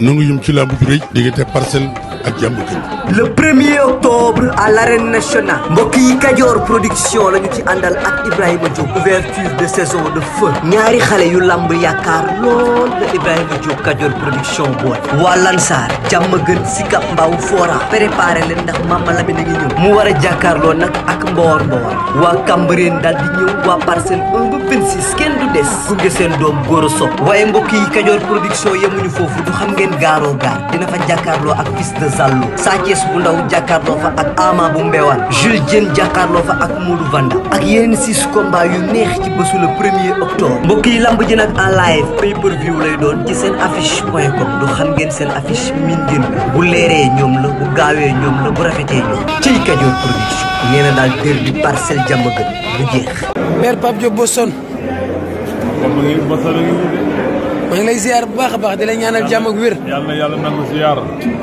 nangu yum ci lambu ju rëy diggante Parcelles ak Diamaguène. le 1er octobre à l'arène nationale mbokk yi Kajoor production lañu ci àndal ak Ibrahima Diop ouverture de saison de feu ñaari xale yu lamb yaakaar lool la Ibrahima Diop Kajoor production boole waa Lansar Diamaguène Sicap Mbao Fora préparé leen ndax Mama Lamine a ngi ñëw mu war a jàkkaarloo nag ak Mbowar waa Cambérène daal di ñëw waa Parcelles 1 ba 26 kenn du des gunge seen doom góor a sopp waaye mbokk yi Kajoor production yemuñu foofu du xam ngeen gaaroo gaar dina fa jàkkaarloo ak fils de Zallo Sathiès bu ndaw jàkkaarloo fa ak Ama bu Mbewaan Jules Diène jàkkaarloo fa ak Modou Vanda ak yeneen 6 combats yu neex ci bésu le 1er octobre mbokk yi lamb ji nag en live pay per view lay doon ci seen affiche.com du xam ngeen seen affiche min ngeen bu leeree ñoom la bu gaawee ñoom la bu rafetee ñoom ciy Kajoor production nee na daal dër bi Parcelles Diamaguène bu jeex. Père Pape Diop Boston. maa ngi lay ziar bu baax a baax di la ñaanal jàmm ak wér. yal na yàlla nangu ziar.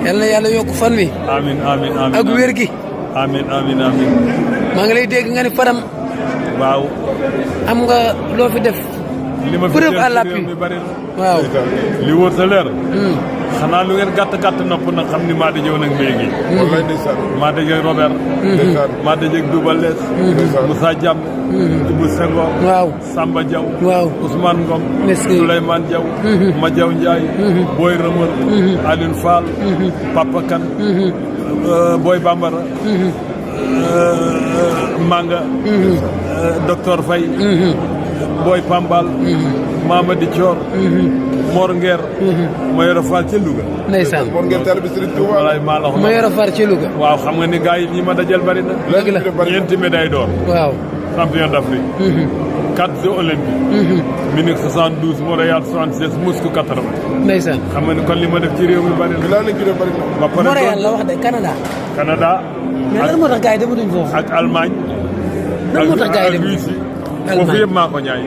yal na yàlla yokk fan wi. amiin amiin amiin ak wér gi. amiin amiin amiin. maa ngi lay dégg nga ni Fadam. waaw. am nga loo fi def. li ma fi preuve à l'appui waaw. li wóor sa leer. xanaa lu ngeen gàtt gàtt nopp nag xam ni maa dajewoon ak mbéy gi. wallaay ndeysaan. maa dajeeg Robert. ndeysaan. maa dajeeg Double Less. Moussa Diam. Ibou Senghor. waaw. Samba Diaw. waaw. Ousmane Ngom. merci Souleymane Diaw. Madiaw Ndiaye. Boy Remor. Aline Fall. Papa Kane. Boy Bambara. Manga. Docteur Faye. Boy Pambal. Mamadi Thior. Mor Nguer. ma yor a faal ca Louga. ndeysaan Mor Nguer taalibe Serigne Touba. walaay maa la wax. ma yor a far ci Louga. waaw xam nga ni gars yi ñi ma dajal bari na. dëgg la ñeenti médaille d'or. waaw. champion d'Afrique. 4 Jeux olympiques. Munich 72 Montréal 76 Moscou 80. ndeysaan. xam nga ni kon li ma def ci réew mi bari na. laa lañ ci def bari na. ba pare Montréal la wax de Canada. Canada. mais lan moo tax gars yi dematuñ foofu. ak Allemagne. lan moo tax gars yi ak dem Russie. Allemagne foofu yëpp maa ko ñaay.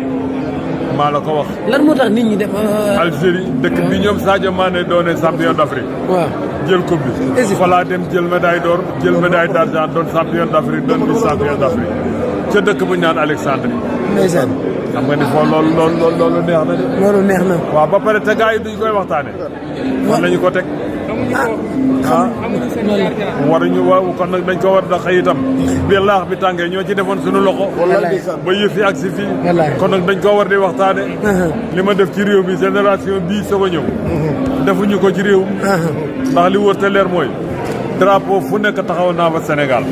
maa la ko wax. lan moo tax nit ñi dem. Algérie dëkk bi ñoom Sadio Mané doone champion d'Afrique. waaw. jël coupe bi. Égypte fa laa dem jël médaille d'or jël médaille d'argent doon champion d'Afrique doon vice champion d'Afrique. ca dëkk bu ñu naan Alexandrie. ndeysaan. xam nga ni foofu loolu neex na de. loolu neex na. waaw ba pare te gars yi duñ koy waxtaane fan lañu ko teg. ah waruñu waaw kon nag dañ ko war a xëy itam. bi laax bi tàngee ñoo ci defoon suñu loxo. ba yëf yi ak si fii. kon nag dañ ko war di waxtaane li ma def ci réew mi génération bii soog a ñëw. defuñu ko ci réew mi. ndax li wër te leer mooy. drapeau fu nekk taxawal naa fa Sénégal.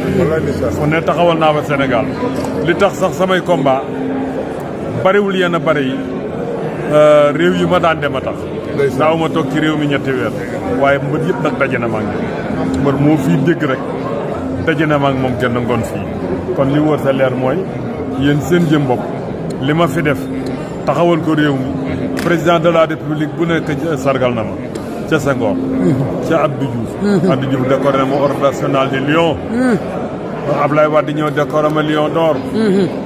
fu ne taxawal naa fa Sénégal. li tax sax samay combat bariwul yenn bari yi réew yi ma daan dem a tax. daaw ma toog ci réew mi ñetti weer. waaye mbër yëpp nag daje na ma ak ñoom. mbër moo fii dégg rek daje na ma ak moom kenn ngoon fii. kon li wër sa leer mooy yéen seen jëm bopp li ma fi def taxawal ko réew mi président de la république bu nekk sargal na ma. ca Senghor. ca Abdou Diouf. Abdou Diouf décoré na ma ordre national de Lion. Ablaye Wade ñëw décoré ma Lion d'or.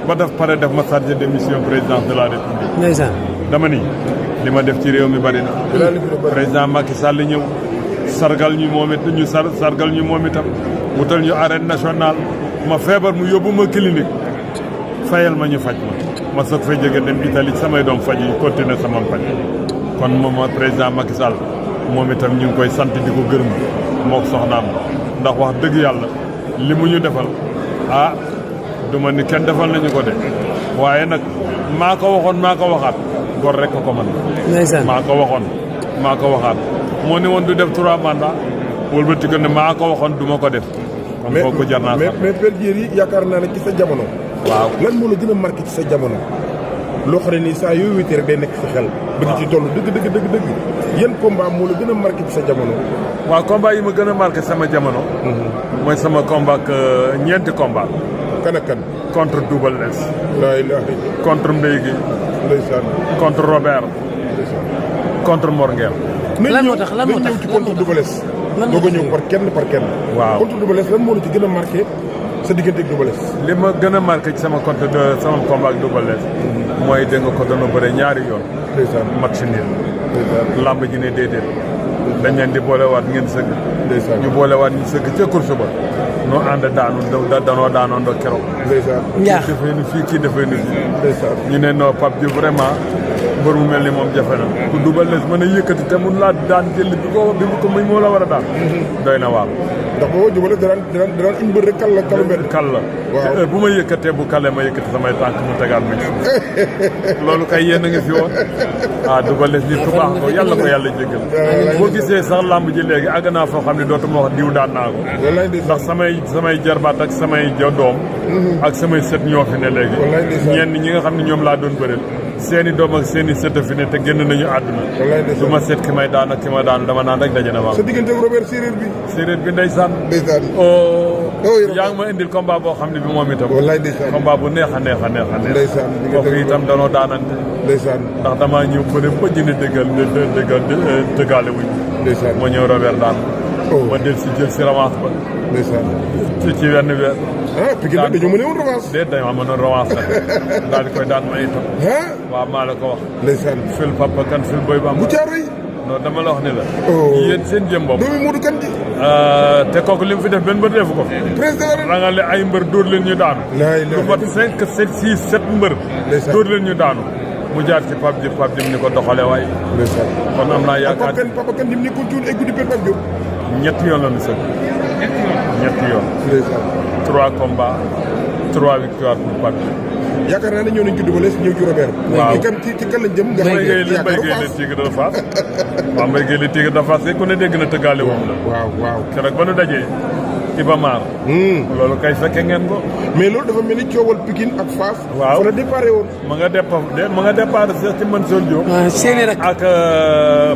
ba def pare def ma chargé de mission président de la république. ndeysaan. dama ni li ma def ci réew mi bari na. président Macky Sall ñëw sargal ñu moom it ñu sargal ñu moom itam wutal ñu arène nationale ma feebar mu yóbbu ma clinique fayal ma ñu faj ma soog fay jóge dem Italie samay doom faj yi continuer sama faj kon moom président Macky Sall moom itam ñu ngi koy sant di ko gërëm mook soxnaam ndax wax dëgg yàlla li mu ñu defal ah du ma ni kenn defal nañu ko de waaye nag maa ko waxoon maa ko waxaat gor rek ko man maa ko waxoon maa ko waxaat moo ne woon du def 3 mandats wëlbati ko ne maa ko waxoon du ma ko def kon kooku jar naa sax mais Père Diéry yaakaar naa ne ci sa jamono. waaw lan moo la gën a marqué ci sa jamono. loo xam ne nii saa yooyu wéetee rek day nekk sa xel. bëgg ci toll dëgg. yan combat moo la gën a marqué ci sa jamono. waaw combat yi ma gën a marqué sama jamono. mooy sama combat ak ñeenti combat. kan ak kan. contre Double Less. laa ilaaha illallaah. contre Mbaye Guèye. ndeysaan. contre Robert. contre Mor Nguer. lan moo tax nañ ñëw ci contre Double Less. lan doo ko ñëw par kenn. waaw contre Double Less lan moo la ci gën a marqué sa diggante ak Double Less. li ma gën a marqué ci sama combat ak Double Less. mooy dégg nga ko doon bëre ñaari yoon. ndeysaan. match nul. lamb ji ne déedéet. dañ leen di boolewaat ngeen sëgg. ndeysaan. ñu boolewaat ñu sëgg ca course ba. noo ànd danoo daanoon do keroog. ndeysaan. njaax kii dafay nu fii kii dafay nu fii. ndeysaan. ñu ne non Pape Diop vraiment mbër mu mel ni moom jafe na ku Double Less mën a yëkkati te mun laa daan jël bi ko muy moo la war a daan doy na waar ndax booba Double Less danaan une mbër rek kalu mbedd kal la te bu ma yëkkatee bu kale ma yëkkati samay tànk mu tegaat ma ci loolu kay yéen a ngi fi woon Double Less nit ku baax ko yàlla ko yàlla jéggal boo gisee sax làmb ji léegi àgg naa foo xam ne dootuma wax diw daan naa ko ndax samay jarbaat ak samay doom ak samay sët ñoo fi ne léegi ñenn ñi nga xam ne ñoom laa doon bëreel seeni doom ak seeni sët fi ne te génn nañu àdduna du ma seet ki may daan ak ki ma daan dama naan rek daje na ma sa diggante ak Robert séeréer bi ndeysaan yaa ngi ma indil combat boo xam ne bi moom itam combat bu neex a neex a neex a neex kooku itam danoo daanante ndax damaa ñëw bëri ba jëne dëggaale wuñ ma ñëw Robert daan ma del si jël si revanche ba ci wenn weer Pikine nag dañoo mën a woon revanche dañoo mënoon revanche nag daal di koy daan ma itam waaw maa la ko wax fil papa kan fil boy ba bu caaroy non dama la wax ne la yéen seen jëm bopp doomi Modou Kane ji te kooku li mu fi def benn mbër defu ko président rangale ay mbër dóor leen ñu daanu lu mat 5 7 6 7 mbër dóor leen ñu daanu mu jaar ci Pape Diop ni ko doxale waay kon am naa yaakaar Papa Kane nim ni ko cuun ay guddi per Pape Diop ñetti yoon la ñu sëg ñetti yoon 3 combats 3 victoires pour Pape Diop yaakaar naa ne ñëw nañ ci Double Less ñëw ci Robert waaw ci kan lañ jëm nga Mbaye Gueye le Tigre de Fass waaw Mbaye Gueye le Tigre de Fass ku ne dégg na tëggaale woon la waaw keroog ba nu dajee Iba Mar loolu kay fekke ngeen ko mais loolu dafa mel ni coowal Pikine ak Fass waaw fa la déparé woon ma nga départ ci Mansour Diop seeni rek ak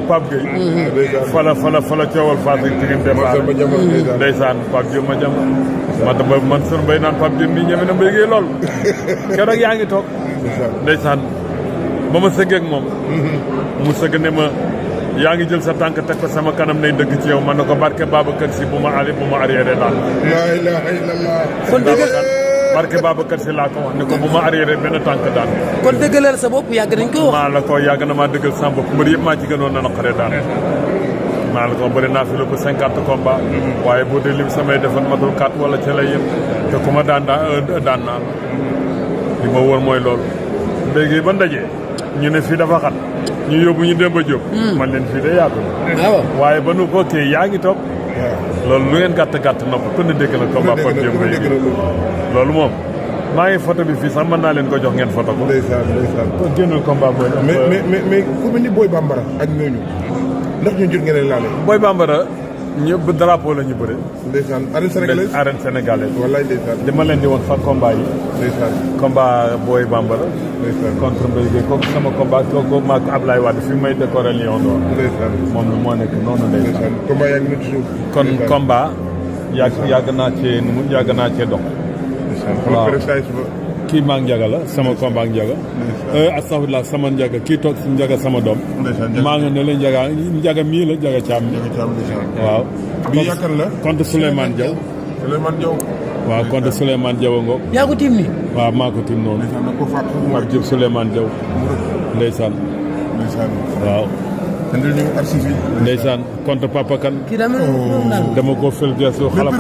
Pape Gueye fa la coowal Fass ak Pikine départ ndeysaan Pape Diop ma jam ba Mansour Mbaye naan Pape Diop mi ñeme na Mbaye Gueye lool keroog yaa ngi toog ndeysaan ba ma sëggee ak moom mu sëgg ne ma yaa ngi jël sa tànk teg ko sama kanam nay dëgg ci yow man na ko barke Babacar Si bu ma arrière daan la ilaha illallah kon barke Babacar Si laa ko wax ne ko bu ma arrière benn tànk daan kon dëggalal sa bopp yàgg nañ ko wax maa la ko yàgg na maa dëggal sama bopp mbër yëpp maa ci gënoon na naqaree daan maa la ko bëri naa fi la ko 50 combat waaye boo dee lim samay defan matul 4 wala ca lay yem te ku ma daan naa li ma wóor mooy loolu léegi ba ndaje ñu ne fii dafa xat ñu yóbbu ñu Demba Diop man leen fii de yaatu waaye ba nu ko kii yaa ngi toog loolu lu ngeen gàtt nopp ku ne dégg na combat Pape Diop loolu moom maa ngi photo bi fii sax mën naa leen ko jox ngeen photo ko kon génnal combat booy mais ku mel ni Boy Bambara ak ñooñu ndax ñu jot ngeen laale Boy Bambara ñëpp drapeau la ñu bëre ndeysaan arène sénégalaise wallaay ndeysaan dama leen di woon fa combat yi ndeysaan combat Boy Bambara contre Mbaye Gueye kooku sama combat kooku maak Ablaye Wade fi may décorer Lion d'Or moom la moo nekk noonu ndeysaan combat yaa ngi ci suuf kon combat yàgg naa cee dox waaw kii maa njaga la sama combat ak njaga astafurlah sama njaga kii toog si njaga sama doom maa nga ne la njaga mii la njaga caam waaw bi yaakaar la contre Souleymane Diaw waaw contre Souleymane Diaw a ngoog yaa ko tiim ni waaw maa ko tiim noonu Pape Diop Souleymane Diaw ndeysaan waaw andil ñu archive yi ndeysaan contre Papa Kane kii daa mel dama ko fël geesu xalaf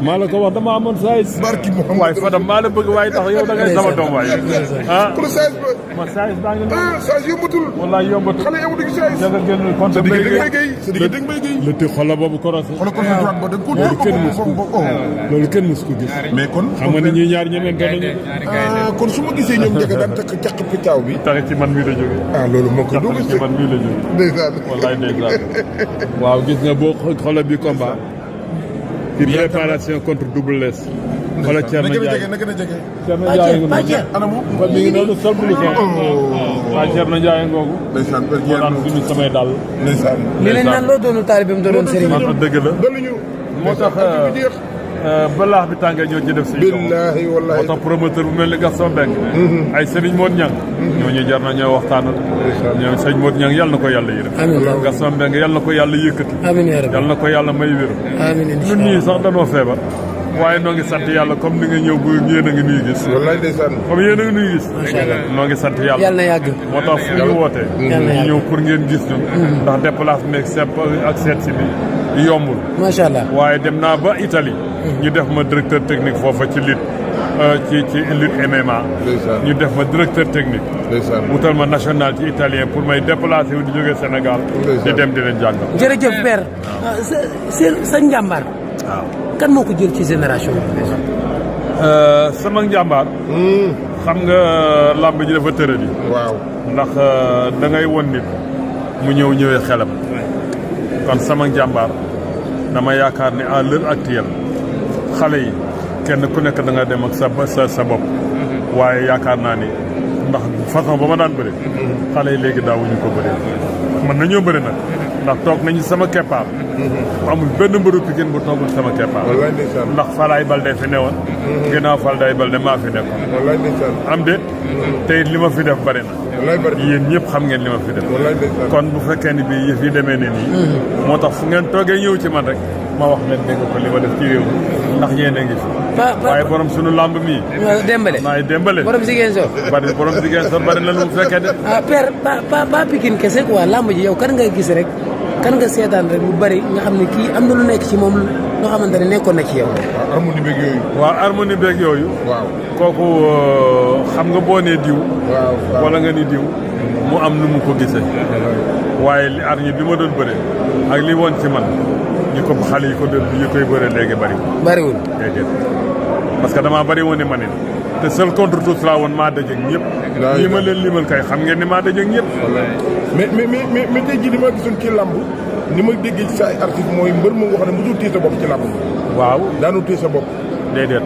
maa la ko wax dama amoon saayis barki Muhammad waaye Fadam maa la bëgg waaye tax yow da ngay sama doom waaye pour saayis ba ma saayis baa ngi saayis yombatul wallaay yombatul xale yombatul gi saayis jaga génn contre Mbaye Gueye le ti xola boobu korosé droite ba da ko loolu kenn mus ko gis mais kon xam nga ni ñuy ñaar ñemente nañu kon su ma gisee ñoom njëkk daan takk caq pitaaw bi tax ci man mii la jóge loolu moo ko dugg ci man mii la jóge ndeysaan wallaay ndeysaan waaw gis nga boo xola bi combat ci préparation contre Double Less xoolal Thierno Ndiaye Thierno Ndiaye mi ngi noonu sol bu lu so waa Thierno Ndiaye ngoogu moo daan suñu samay dal li leen naan loo doonu taalibeem doon sëriñ man dëgg la moo tax ba laax bi tàngee ñoo ci def si billaahi wallaahi moo tax promoteur bu mel ni Gaston Mbengue ay Serigne Modou Niang ñooñu jar na ñoo waxtaanal ñoom sëñ Modou Niang yàlla na ko yàlla yërëm Gaston Mbengue yàlla na ko yàlla yëkkati yàlla na ko yàlla may wér ñun ñii sax danoo feebar waaye noo ngi sant yàlla comme ni nga ñëw bu yéen a ngi nuy gis wallaay ndeysaan comme yéen a ngi nuy gis noo ngi sant yàlla yàlla na yàgg moo tax fu ñu wootee ñu ñëw pour ngeen gis ñu ndax déplacement ak seet si bi yombul macha allah waaye dem naa ba Italie ñu def ma directeur technique foofa ci lutte ci lutte MMA. ñu def ma directeur technique. wutal ma nationalité italien pour may déplacer wu di jógee Sénégal. di dem di leen jàngal. jërëjëf père sa njàmbaar. waaw kan moo ko jël ci génération bi. sama njàmbaar. xam nga làmb ji dafa tëradi. waaw ndax da ngay won nit mu ñëwee xelam. kon sama njàmbaar dama yaakaar ni à l'heure actuelle xale yi kenn ku nekk da nga dem ak sa bopp. waaye yaakaar naa ni ndax façon ba ma daan bëri. xale yi léegi daawuñu ko bëree. mën nañoo bëri nag. ndax toog nañu sama keppaar. amul benn mbëru Pikine bu toogul sama keppaar. ndax Falaye Balde fi newoon. ginnaaw Falaye Balde maa fi nekkoon. am déet. te it li ma fi def bëri na. yéen ñëpp xam ngeen li ma fi def. kon bu fekkee ni bii yëf yi demee ne nii. moo tax fu ngeen toogee ñëw ci man rek ma wax leen dégg ko li ma def ci réew mi ndax yéen a ngi fi. waaye borom sunu lamb mii. Dembélé naay Dembélé. borom Ziguinchor. borom Ziguinchor bari na lu mu fekkee de. père ba Pikine kese quoi lamb ji yow kan nga gis rek kan nga seetaan rek lu bari nga xam ne kii am na lu nekk ci moom loo xamante ne nekkoon na ci yow. harmonie beeg yooyu. waaw harmonie beeg yooyu. waaw kooku xam nga boo nee diw. waaw wala nga ni diw. mu am nu mu ko gisee. waaye li arñi bi ma doon bëre ak li woon ci man ñu ko xale yi ko doon yi koy bëre léegi bariwul déedéet parce que damaa bari woon ni ma ne te seul contre tous laa woon maa dajeeg ñëpp. ñi ma leen limal kay xam ngeen ni maa dajeeg ñëpp. mais tey jii li ma gisoon ci làmb ni ma déggee ci sa ay article mooy mbër moo wax ne mu dul téye sa bopp ci làmb. waaw daanu téye sa bopp. déedéet.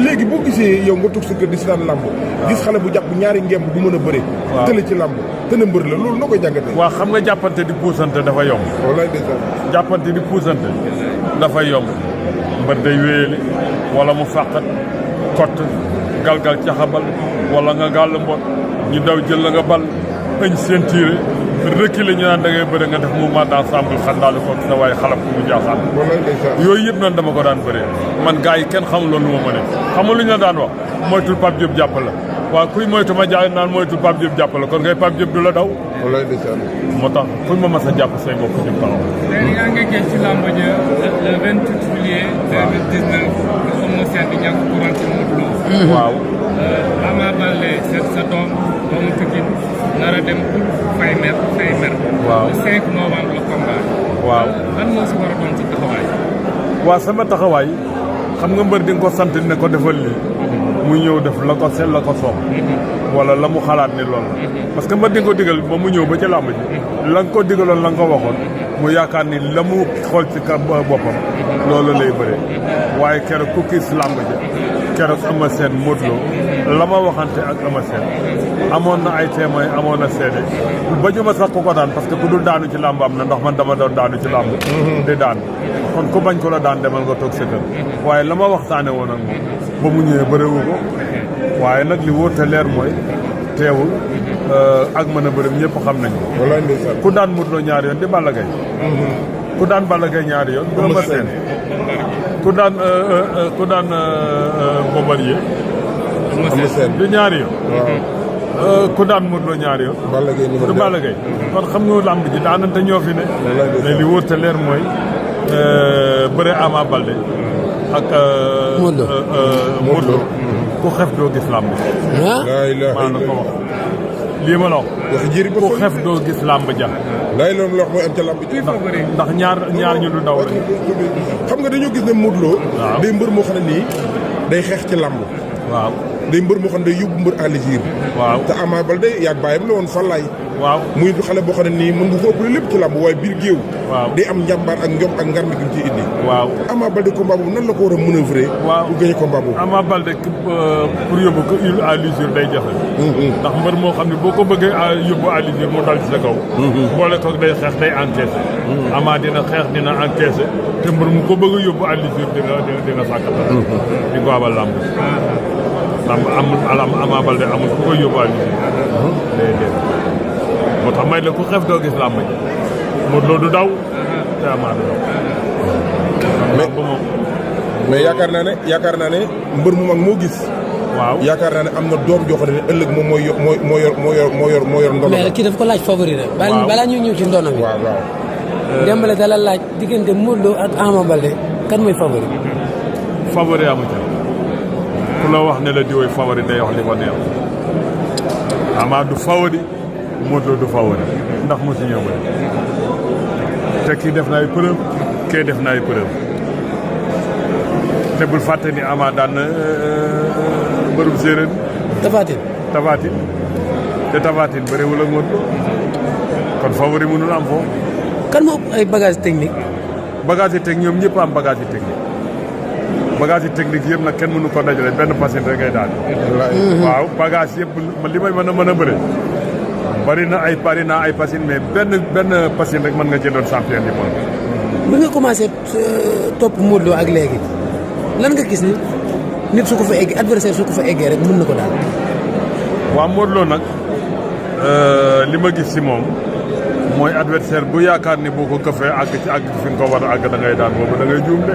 léegi boo gisee yow nga toog sa kër di si daan làmb. gis xale bu jàpp ñaari ngemb bu mën a bëre. waaw tële ci làmb te na mbër la loolu noo koy jàngatee. waaw xam nga jàppante di puusante dafa yomb. wallaay ndeysaan. jàppante di puusante dafa yomb. mbër day wéyale wala mu fàqat kott galgal caxabal wala nga gàll mbot ñu daw jël la nga bal ëñ seen tiire reculer ñu naan da ngay bëre nga def mouvement d'ensemble xandaalu ko sa waaye xalab ko mu jaaxaan. wallaay ndeysaan. yooyu yëpp noonu dama ko daan bëree man gars yi kenn xamul loolu lu ma mënee xamul lu ñu la daan wax moytul Pape Diop jàpp la waaw kuy moytu ma jaay naan moytul Pape Diop jàpp la kon ngay Pape Diop du la daw. wallaay ndeysaan. moo tax kuy ma mas a jàpp say mbokk jëm taxaw. léegi yaa ngi géej ci làmb ji le 28 juillet 2019 am na seen di ñàkk courant ci Modou Lo. waaw. Ama Baldé sa doom doomu Pikine nar a dem pour fay mer. waaw le 5 novembre le combat. waaw lan moo si war a doon ci taxawaay. waaw sama taxawaay xam nga mbër di nga ko sant ne ko defal lii. mu ñëw def la ko sel la ko soob. wala la mu xalaat ni loolu la. parce que mbër di nga ko digal ba mu ñëw ba ci làmb ji. la nga ko digaloon la nga ko waxoon. mu yaakaar ni la mu xool ci boppam. loolu lay bëree. waaye keroog ku gis làmb ji. keroog Eumeu Sène Modou Lo la ma waxante ak Eumeu Sène amoon na ay témoins amoon na seede ba ñu ma sax ku ko daan parce que ku dul daanu ci làmb am na ndax man dama doon daanu ci làmb di daan kon ku bañ ko la daan demal nga toog sa kër waaye la ma waxtaane woon ak moom ba mu ñëwee bërewu ko waaye nag li wóor te leer mooy teewul ak mën a bërëm ñëpp xam nañu wallaay ndeysaan. ku daan Modou Lo ñaari yoon di Balla Gaye ku daan Balla Gaye ñaari yoon du Eumeu Sène ku daan Bombardier Eumeu Sène. du ñaari yoon waaw. ku daan Modou Lo ñaari yoon Balla Gaye numéro du 2. Balla Gaye kon xam nga làmb ji daanante ñoo fi ne wallaay ndeysaan. mais li wóor te leer mooy bëre Ama Baldé ak Modou Modou Lo ku xef doo gis làmb ji ah laa ilaaha maa la ko illallaah. wax lii ma la wax waxi jëri ba ku xef doo gis làmb ja laay loolu la wax mooy am ca làmb ji. ndax ñaar ñu du daw rek xam nga dañoo gis ne Modou Lo. waaw. day mbër moo xam ne nii day xeex ci làmb. waaw day mbër moo xam ne day yóbbu mbër à l'égir. waaw te Ama Baldé yaag bàyyam la woon Fallaye. waaw muy xale boo xam ne nii mën nga ko ëppale lépp ci làmb waaye biir géew. waaw day am njàmbaar ak njom ak ngar mi gi mu ciy indi. waaw Ama Baldé combat boobu nan la ko war a manœuvrer. waaw pour gagner combat boobu. Ama Baldé pour yóbbu ko à l'usure day jafe ndax mbër moo xam ne boo ko bëggee yóbbu à l'usure mu dal ci sa kaw boole ko day xeex day encaissé Ama dina xeex dina encaissé te mbër mu ko bëgg a yóbbu à l'usure dina sàkkata di ko abal lamb Ama Baldé amul ku koy yóbbu à l'usure déedéet moo tax may la ku xeef doo gis làmb ji Modou Lo du daw te Ama du daw mais moom mais yaakaar naa ne mbër mu mag moo gis. waaw yaakaar naa ne am na doom joo xam ne ëllëg moom moo yor ndono. mais kii daf ko laaj favori rek. waaw balaa ñuy ñëw ci ndono bi. waaw waaw. Dembélé da la laaj diggante Modou Lo ak Ama Baldé kan mooy favori. favori amu ci ku la wax ne la diwoy favori day wax li ko neex Ama du favori Modou Lo du favori ndax mu ci ñëw bëri te kii def na ay preuve kee def na ay preuve te bul fàtte ni Ama daan na mbërum séeréer Tapha Tine te Tapha Tine bëriwul ak Modou Lo kon favori mënul am foofu. kan moo ëpp ay bagage technique. bagage yi technique ñoom ñëpp am bagage yi technique bagage yi technique yëpp nag kenn mënu ko dajale benn patient rek ngay daal. waaw bagage yëpp li may mën a bëre bari na ay patient mais benn patient rek mën nga cee doon champion du monde. bi nga commencé topp Modou Lo ak léegi lan nga gis ni nit su ko fa eggee adversaire su ko fa eggee rek mën na ko daal. waaw Modou Lo nag li ma gis si moom mooy adversaire bu yaakaar ni boo ko këfee àgg ci fi nga ko war a àgg da ngay daan boobu da ngay juum de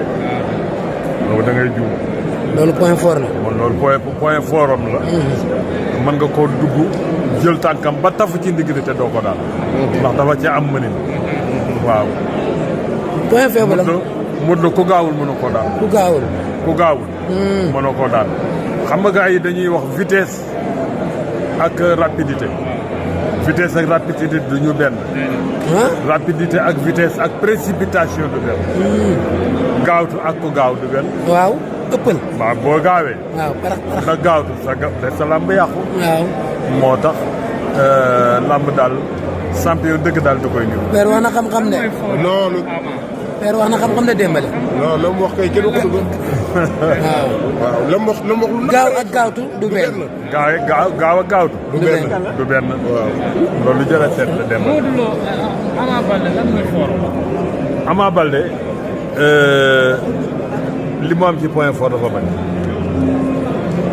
boobu da ngay juum. loolu point fort la. kon loolu point fort am la. mën nga koo dugg jël tànkam ba tafu ci ndigg te doo ko daal. ndax dafa ci am mënin. waaw. point faible la Modou Lo ku gaawul mënu ko daal. ku gaawul. mënoo koo daal. xam nga gars yi dañuy wax vitesse ak rapidité. vitesse ak rapidité du ñu benn. rapidité ak vitesse ak précipitation du benn. gaawtu ak ku gaaw du benn. waaw ëppal. waaw boo gaawee. waaw parax na gaawtu sa lamb yàqu. waaw. moo tax lamb daal champion dëgg daal da koy ñëw. père wax na xam-xam de. non père wax na xam-xam de Dembélé. non la mu wax kay kenn waxatu ko. waaw. waaw la mu wax lu gaaw ak gaawtu du benn. gaaw ak gaawtu. du benn du benn. waaw loolu jërë seet la dem. Modou Lo Ama Baldé lan mooy fort. Ama Baldé li mu am ci point fort dafa bañ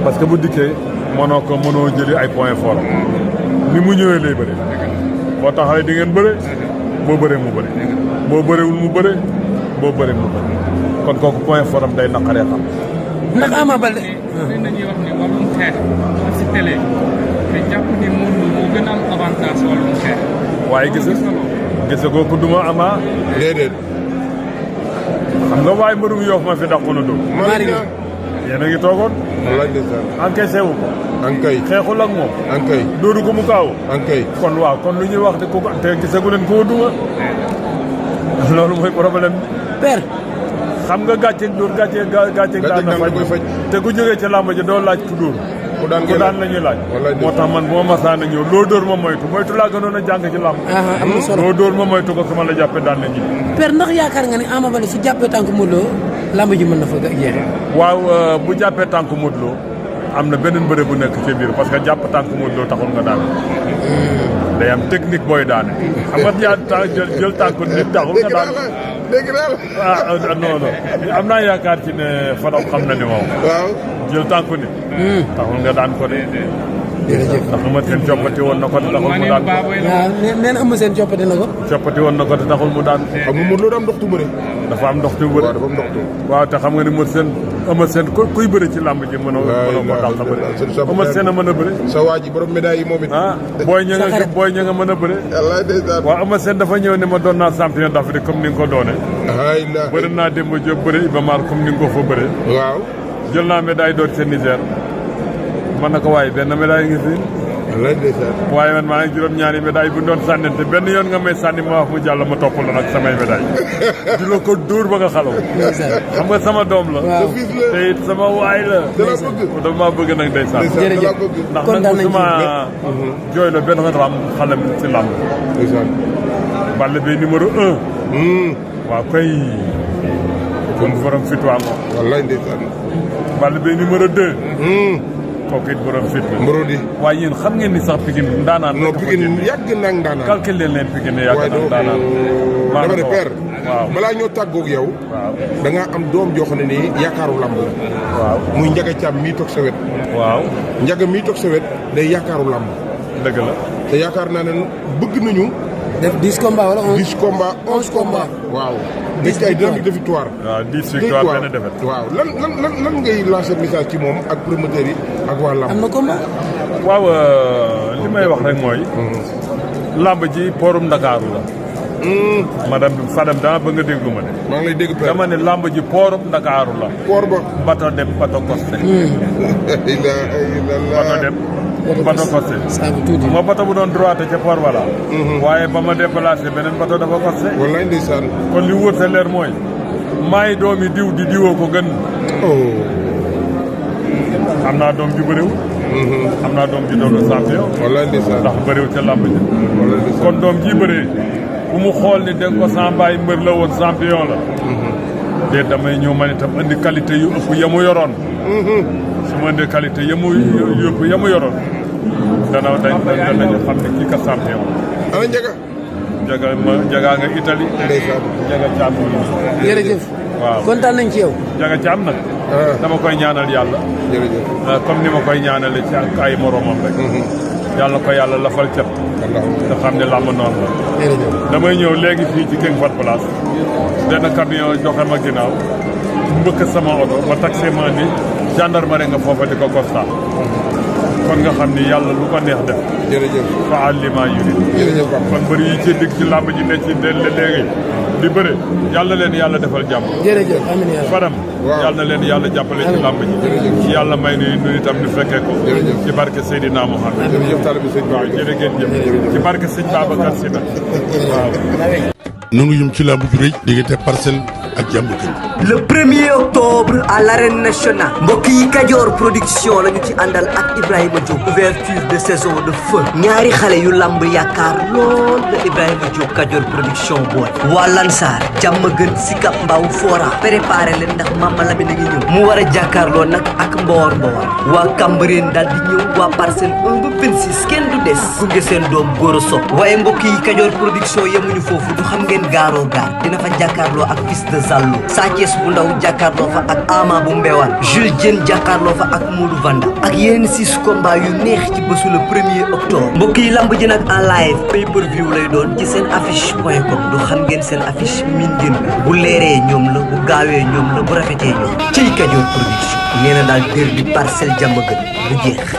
parce que bu dikkee mënoo jëli ay point fort ni mu ñëwee lay bëri boo taxawee di ngeen bëre boo bëree mu bëri boo bëreewul mu bëre boo bëree mu bëri kon kooku point fort am day naqaree xam. ndax Ama Baldé. dañuy wax ni wàllum xeex si télé te jàpp ni Modou Lo moo gën a am avantage wàllum xeex. waaye gis nga ko duma Ama. déedéet. xam nga waaye mbërum Yoff ma fi dàqoon a dóor. yéen a ngi toogoon. wallaay ndeysaan. encaissé wu ko. ankay xeexul ak moom. ankay dóoru ko mu kaaw. ankay kon waaw kon lu ñuy wax te ku ko te gisagu leen koo duma. loolu mooy problème bi. père. xam nga gàcceeg dóor gàcceeg daan na faj. te ku jógee ca làmb ji doo laaj ku dóor. ku daan la ñuy laaj. moo tax man bu ma masaan a ñëw loo dóor ma moytu laa gënoon a jàng ci làmb. am na solo loo dóor ma moytu ko su ma la jàppee daan na ñi. père ndax yaakaar nga ni Ama Baldé su jàppee tànk Modou Lo làmb ji mën na fa jeexee. waaw bu jàppee tànk Modou Lo am na beneen bëre bu nekk ci biir parce que jàpp tànk Modou Lo taxul nga daan. day am technique booy daane. xam nga jël tànk nit taxul nga daan. dégg naa la. non am naa yaakaar ci ne Fadam xam na ni moom. waaw. jël tànku nit. taxul nga daan ko de. jërëjëf ndax Eumeu Sène coppati woon na ko te taxul mu daan ko. waaw nee na Eumeu Sène coppati na ko. coppati woon na ko te taxul mu daan. xam nga Modou Lo am ndoxtu bëre. dafa am ndoxtu bëre. waaw dafa am ndoxtu. waaw te xam nga ni Eumeu Sène kuy bëre ci làmb ji mënoo ko dàq bëre. Eumeu Sène a mën a bëre. sa waa ji borom médaille yi moom it. booy ña nga mën a bëre. wallaay ndeysaan. waaw Eumeu Sène dafa ñëw ne ma doon naa champion d'Afrique comme ni nga ko doone. bëri naa Demba Diop bëre Iba Mar comme ni nga ko fa bëre. waaw. jël naa médaille d'or ci Niger. man na ko waaye benn médaille ngi fi. wallaay ndeysaan. waaye man maa ngi juróom-ñaari médaille bu doon sànnante benn yoon nga may sànni ma wax mu jàll ma topp la nag samay médaille di la ko dóor ba nga xalaw xam nga sama doom la te it sama waay la dafa maa bëgg nag day sànn jërëjëf ndax nag musuma jooy la benn ram xale si làmb Balla Beye numéro 1 waaw kay kon borom fit waa moom wallaay ndeysaan. Balla Beye numéro 2 kooku it borom fit la. Mborodi. waaye yéen xam ngeen ni sax Pikine ndaanaan. non Pikine yàgg na ndaanaan. calculé leen Pikine yàgg na ndaanaan. dama ne père. waaw balaa ñoo tàggoog yow. waaw da ngaa am doom joo xam ne nii yaakaaru làmb la. waaw muy Ndiaga Thiam mii toog sa wet. waaw Ndiaga mii toog sa wet day yaakaaru làmb. dëgg la. te yaakaar naa ne bëgg nañu. def 10 combats wala 11. 10 combats 11 combats. waaw. 10 ay dynamique de victoire. waaw 10 victoire benn défaite. waaw lan ngay lancer message ci moom ak promoteur yi ak waa làmb. am na combat. waaw li may wax rek mooy. làmb ji poorum Ndakaaru la. madame bi Fadam dama bëgg nga déglu ma de. maa ngi lay dégg père. dama ne lamb ji poorub Ndakaaru la. koor ba. bato dem bato costé. bato dem bato costé. saabu tuuti. ma bato bu doon droite ca port wala. waaye ba ma déplacé beneen bato dafa costé. wallaay ndeysaan. kon li wër sa leer mooy maay doomi diw di diwoo ko gën. am naa doom ju bëriw. am naa doom ji doon champion. wallaay ndeysaan. ndax bëriw ca làmb ji. wallaay ndeysaan. kon doom ji bëree bu mu xool ni dégg ko sans bàyyi mbër la woon champion la. déet damay ñëw man itam andi qualité yu ëpp ya mu yoroon. su ma indee qualité ya mu ëpp ya mu yoroon. danañu xam ne kii ka champion. ana Ndiaga. Ndiaga nga Italie. ndeysaan. Ndiaga Thiam. jërëjëf. waaw kontaan nañ ci yow. Ndiaga Thiam nag. dama koy ñaanal yàlla. jërëjëf. comme ni ma koy ñaanale ci ay moromam rek. yàlla ko yàlla lafal cat. nga xam ne làmb noonu la. jërëjëf. damay ñëw léegi fii ci King Fahd Palace. benn camion joxe ma ginnaaw. mbëkk sama oto ba taxi ma ni gendarmerie nga foofa di ko constat. kon nga xam ni yàlla lu ko neex def. jërëjëf. fa alima yurid. jërëjëf Pape. kon bëri yi ci digg ci làmb ji ne ci léegi di bëre yàlla leen yàlla defal jàmm. jërëjëf amiin yaa Fadam. waaw yàlla na leen yàlla jàppale ci làmb ji. ci yàlla may nu itam ñu fekkee ko. jërëjëf. ci barke Seydina Mohamed. jërëjëf taalibe sëñ waaw jërë ngeen jëf. ci barke sëñ Babacar Si nag waaw. nu ngi jëm ci làmb ju rëy diggante Parcelles ak Diamaguène. le 1er octobre à l'arène nationale mbokk yi Kajoor production la ñu ci àndal ak Ibrahima Diop ouverture de saison de feu ñaari xale yu lamb yaakaar lool la Ibrahima Diop Kajoor production boole waa Lansar Diamaguène Sicap Mbao Fora préparé leen ndax Mama Lamine a ngi ñëw mu war a jàkkaarloo nag ak Mbowar waa Cambérène daal di ñëw waa Parcelles 1 ba 26 kenn du des gunge seen doom góor a sopp waaye mbokk yi Kajoor production yemuñu foofu du xam ngeen gaaroo gaar dina fa jàkkaarloo ak fils de Zallo Sa Thiès bu ndaw jàkkaarloo fa ak Ama bu Mbewaan Jules Diène jàkkaarloo fa ak Modou Vanda ak yeneen 6 combats yu neex ci bésu le 1er octobre mbokk yi lamb ji nag en live pay per view lay doon ci seen affiche.com du xam ngeen seen affiche min ngeen bu leeree ñoom la bu gaawee ñoom la bu rafetee ñoom ciy Kajoor production nee na daal dér bi Parcelles Diamaguène bu jeex